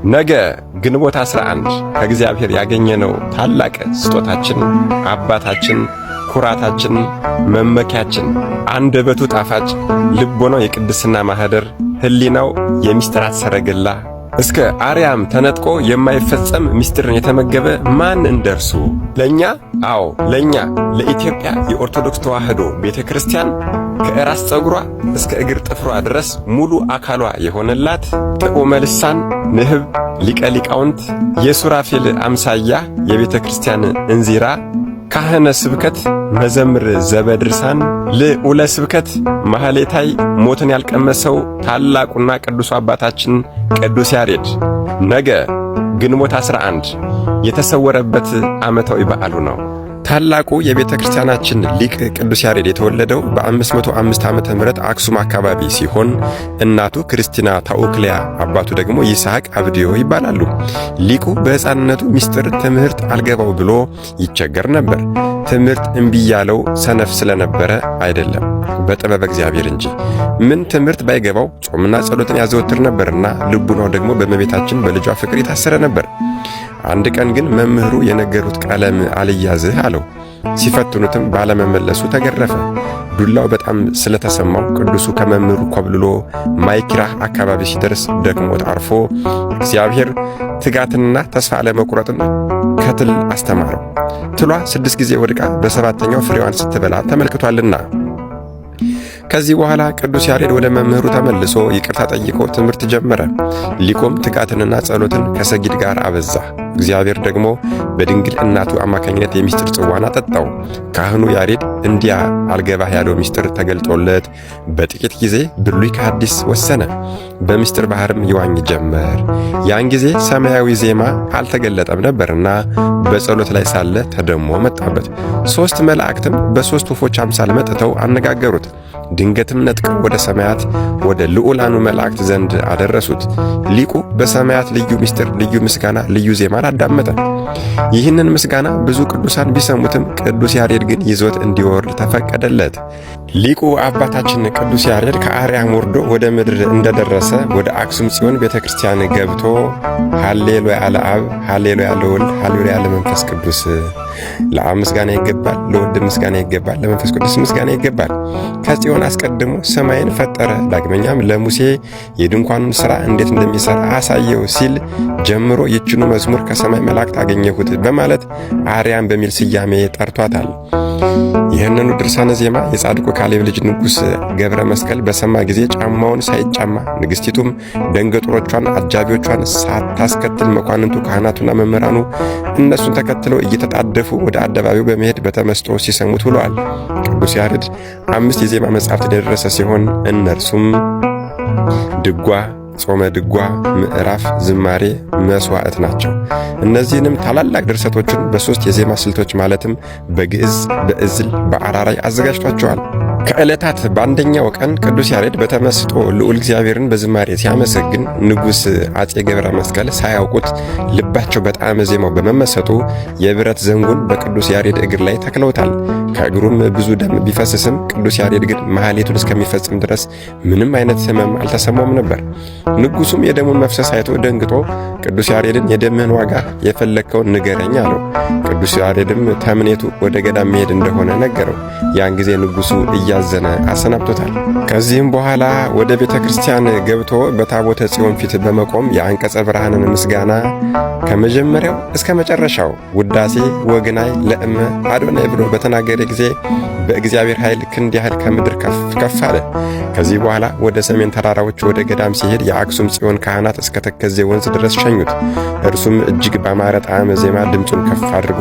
ነገ ግንቦት 11 ከእግዚአብሔር ያገኘነው ታላቅ ስጦታችን፣ አባታችን፣ ኩራታችን፣ መመኪያችን፣ አንደበቱ ጣፋጭ፣ ልቦናው የቅድስና ማህደር፣ ሕሊናው የሚስጥራት ሰረገላ፣ እስከ አርያም ተነጥቆ የማይፈጸም ምስጢርን የተመገበ ማን እንደርሱ ለኛ፣ አዎ ለኛ ለኢትዮጵያ የኦርቶዶክስ ተዋሕዶ ቤተክርስቲያን ከራስ ፀጉሯ እስከ እግር ጥፍሯ ድረስ ሙሉ አካሏ የሆነላት ጥዑመ ልሳን ንህብ ሊቀ ሊቃውንት የሱራፌል አምሳያ የቤተ ክርስቲያን እንዚራ ካህነ ስብከት መዘምር ዘበድርሳን ልዑለ ስብከት ማህሌታይ ሞትን ያልቀመሰው ታላቁና ቅዱሱ አባታችን ቅዱስ ያሬድ ነገ ግንቦት 11 የተሰወረበት ዓመታዊ በዓሉ ነው። ታላቁ የቤተ ክርስቲያናችን ሊቅ ቅዱስ ያሬድ የተወለደው በ505 ዓመተ ምህረት አክሱም አካባቢ ሲሆን እናቱ ክርስቲና ታኡክሊያ፣ አባቱ ደግሞ ይስሐቅ አብድዮ ይባላሉ። ሊቁ በሕፃንነቱ ምስጢር ትምህርት አልገባው ብሎ ይቸገር ነበር። ትምህርት እምቢ ያለው ሰነፍ ስለነበረ አይደለም፣ በጥበብ እግዚአብሔር እንጂ። ምን ትምህርት ባይገባው ጾምና ጸሎትን ያዘወትር ነበርና ልቡናው ደግሞ በእመቤታችን በልጇ ፍቅር የታሰረ ነበር። አንድ ቀን ግን መምህሩ የነገሩት ቀለም አልያዝህ አለው። ሲፈትኑትም ባለመመለሱ ተገረፈ። ዱላው በጣም ስለተሰማው ቅዱሱ ከመምህሩ ኮብልሎ ማይኪራህ አካባቢ ሲደርስ ደክሞት አርፎ እግዚአብሔር ትጋትንና ተስፋ አለመቁረጥን ከትል አስተማረው። ትሏ 6 ጊዜ ወድቃ በሰባተኛው ፍሬዋን ስትበላ ተመልክቷልና። ከዚህ በኋላ ቅዱስ ያሬድ ወደ መምህሩ ተመልሶ ይቅርታ ጠይቆ ትምህርት ጀመረ። ሊቆም ትጋትንና ጸሎትን ከሰጊድ ጋር አበዛ። እግዚአብሔር ደግሞ በድንግል እናቱ አማካኝነት የሚስጥር ጽዋን አጠጣው። ካህኑ ያሬድ እንዲያ አልገባህ ያለው ምስጢር ተገልጦለት በጥቂት ጊዜ ብሉይ ከሐዲስ ወሰነ። በምስጢር ባህርም ይዋኝ ጀመር። ያን ጊዜ ሰማያዊ ዜማ አልተገለጠም ነበርና በጸሎት ላይ ሳለ ተደሞ መጣበት። 3 መላእክትም በ3 ወፎች አምሳል መጥተው አነጋገሩት። ድንገትም ነጥቀው ወደ ሰማያት ወደ ልዑላኑ መላእክት ዘንድ አደረሱት። ሊቁ በሰማያት ልዩ ምስጢር፣ ልዩ ምስጋና፣ ልዩ ዜማን አዳመጠ። ይህንን ምስጋና ብዙ ቅዱሳን ቢሰሙትም ቅዱስ ያሬድ ግን ይዞት እንዲወርድ ተፈቀደለት። ሊቁ አባታችን ቅዱስ ያሬድ ከአርያም ወርዶ ወደ ምድር እንደደረሰ ወደ አክሱም ጽዮን ቤተክርስቲያን ገብቶ ሃሌሉያ ለአብ፣ ሃሌሉያ ለወልድ፣ ሃሌሉያ ለመንፈስ ቅዱስ፣ ለአብ ምስጋና ይገባል፣ ለወልድ ምስጋና ይገባል፣ ለመንፈስ ቅዱስ ምስጋና ይገባል። ከጽዮን አስቀድሞ ሰማይን ፈጠረ፣ ዳግመኛም ለሙሴ የድንኳኑን ሥራ እንዴት እንደሚሠራ አሳየው ሲል ጀምሮ ይችኑ መዝሙር ከሰማይ መላእክት አገኘሁት በማለት አርያም በሚል ስያሜ ጠርቷታል። ይህንኑ ድርሳነ ዜማ የጻድቁ ካሌብ ልጅ ንጉሥ ገብረ መስቀል በሰማ ጊዜ ጫማውን ሳይጫማ ንግሥቲቱም ደንገጡሮቿን አጃቢዎቿን ሳታስከትል መኳንንቱ ካህናቱና መምህራኑ እነሱን ተከትለው እየተጣደፉ ወደ አደባባዩ በመሄድ በተመስጦ ሲሰሙት ውለዋል። ቅዱስ ያሬድ 5 የዜማ መጻሕፍት የደረሰ ሲሆን እነርሱም ድጓ፣ ጾመ ድጓ፣ ምዕራፍ፣ ዝማሬ፣ መስዋዕት ናቸው። እነዚህንም ታላላቅ ድርሰቶችን በ3 የዜማ ስልቶች ማለትም በግዕዝ፣ በእዝል፣ በአራራይ አዘጋጅቷቸዋል። ከዕለታት በአንደኛው ቀን ቅዱስ ያሬድ በተመስጦ ልዑል እግዚአብሔርን በዝማሬ ሲያመሰግን ንጉሥ አፄ ገብረ መስቀል ሳያውቁት ልባቸው በጣዕመ ዜማው በመመሰጡ የብረት ዘንጉን በቅዱስ ያሬድ እግር ላይ ተክለውታል። ከእግሩም ብዙ ደም ቢፈስስም ቅዱስ ያሬድ ግን ማህሌቱን እስከሚፈጽም ድረስ ምንም አይነት ሕመም አልተሰማውም ነበር። ንጉሱም የደሙን መፍሰስ አይቶ ደንግጦ ቅዱስ ያሬድን የደምህን ዋጋ የፈለግከውን ንገረኝ አለው። ቅዱስ ያሬድም ተምኔቱ ወደ ገዳም መሄድ እንደሆነ ነገረው። ያን ጊዜ ንጉሱ እያዘነ አሰናብቶታል። ከዚህም በኋላ ወደ ቤተ ክርስቲያን ገብቶ በታቦተ ጽዮን ፊት በመቆም የአንቀጸ ብርሃንን ምስጋና ከመጀመሪያው እስከ መጨረሻው ውዳሴ ወግናይ ለእመ አዶናይ ብሎ በተናገረ ጊዜ በእግዚአብሔር ኃይል ክንድ ያህል ከምድር ከፍ ከፍ አለ። ከዚህ በኋላ ወደ ሰሜን ተራራዎች ወደ ገዳም ሲሄድ የአክሱም ጽዮን ካህናት እስከ ተከዜ ወንዝ ድረስ ሸኙት። እርሱም እጅግ ባማረ ጣዕመ ዜማ ድምፁን ከፍ አድርጎ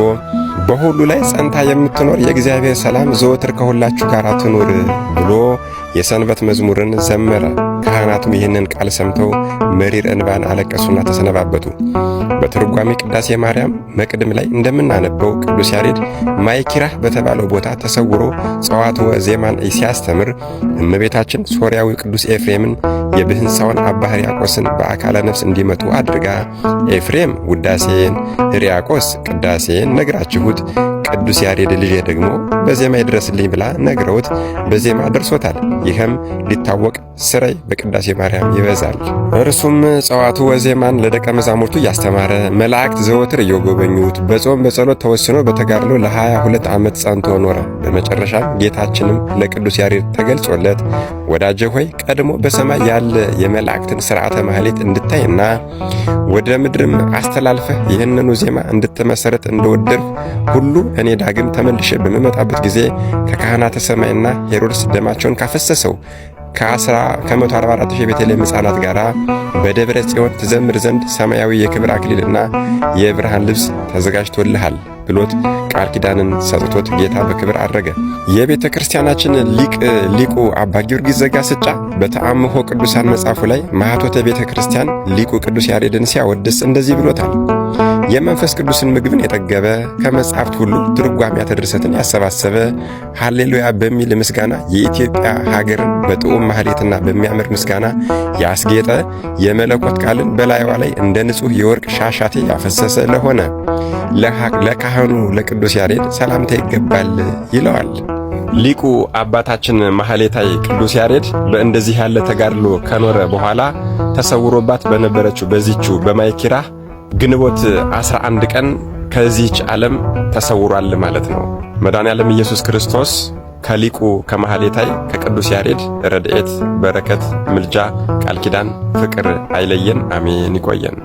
በሁሉ ላይ ጸንታ የምትኖር የእግዚአብሔር ሰላም ዘወትር ከሁላችሁ ጋር ትኑር ብሎ የሰንበት መዝሙርን ዘመረ። ካህናቱም ይህንን ቃል ሰምተው መሪር እንባን አለቀሱና ተሰነባበቱ። በትርጓሜ ቅዳሴ ማርያም መቅድም ላይ እንደምናነበው ቅዱስ ያሬድ ማይኪራህ በተባለው ቦታ ተሰውሮ ጸዋትወ ዜማን ሲያስተምር እመቤታችን ሶርያዊ ቅዱስ ኤፍሬምን የብህንሳውን አባ ሕርያቆስን በአካለ ነፍስ እንዲመጡ አድርጋ ኤፍሬም ውዳሴን፣ ሕርያቆስ ቅዳሴን ነግራችሁት ቅዱስ ያሬድ ልጄ ደግሞ በዜማ ይድረስልኝ ብላ ነግረውት በዜማ ደርሶታል። ይህም ሊታወቅ ስረይ በቅዳሴ ማርያም ይበዛል። እርሱም ጸዋቱ ወዜማን ለደቀ መዛሙርቱ እያስተማረ መላእክት ዘወትር እየጎበኙት በጾም በጸሎት ተወስኖ በተጋድሎ ለ22 ዓመት ጸንቶ ኖረ። በመጨረሻም ጌታችንም ለቅዱስ ያሬድ ተገልጾለት ወዳጄ ሆይ ቀድሞ በሰማይ ያለ የመላእክትን ሥርዓተ ማህሌት እንድታይና ወደ ምድርም አስተላልፈህ ይህንኑ ዜማ እንድትመሰረት እንደወደድሁ ሁሉ እኔ ዳግም ተመልሼ በምመጣበት ጊዜ ከካህናተ ሰማይና ሄሮድስ ደማቸውን ካፈሰሰው ከ144 ሺህ የቤተልሔም ሕፃናት ጋር በደብረ ጽዮን ትዘምር ዘንድ ሰማያዊ የክብር አክሊልና የብርሃን ልብስ ተዘጋጅቶልሃል ብሎት ቃል ኪዳንን ሰጥቶት ጌታ በክብር አረገ። የቤተ ክርስቲያናችን ሊቅ ሊቁ አባ ጊዮርጊስ ዘጋስጫ በተአምሆ ቅዱሳን መጽሐፉ ላይ ማኅቶተ ቤተ ክርስቲያን ሊቁ ቅዱስ ያሬድን ሲያወድስ እንደዚህ ብሎታል። የመንፈስ ቅዱስን ምግብን የጠገበ ከመጻሕፍት ሁሉ ትርጓሜያተ ድርሰትን ያሰባሰበ ሃሌሉያ በሚል ምስጋና የኢትዮጵያ ሀገርን በጥዑም ማህሌትና በሚያምር ምስጋና ያስጌጠ የመለኮት ቃልን በላይዋ ላይ እንደ ንጹሕ የወርቅ ሻሻቴ ያፈሰሰ ለሆነ ለካህኑ ለቅዱስ ያሬድ ሰላምታ ይገባል ይለዋል። ሊቁ አባታችን ማህሌታይ ቅዱስ ያሬድ በእንደዚህ ያለ ተጋድሎ ከኖረ በኋላ ተሰውሮባት በነበረችው በዚችው በማይኪራህ ግንቦት 11 ቀን ከዚህች ዓለም ተሰውሯል ማለት ነው። መድኃኔዓለም ኢየሱስ ክርስቶስ ከሊቁ ከማህሌታይ ከቅዱስ ያሬድ ረድኤት፣ በረከት፣ ምልጃ፣ ቃል ኪዳን፣ ፍቅር አይለየን። አሜን። ይቆየን።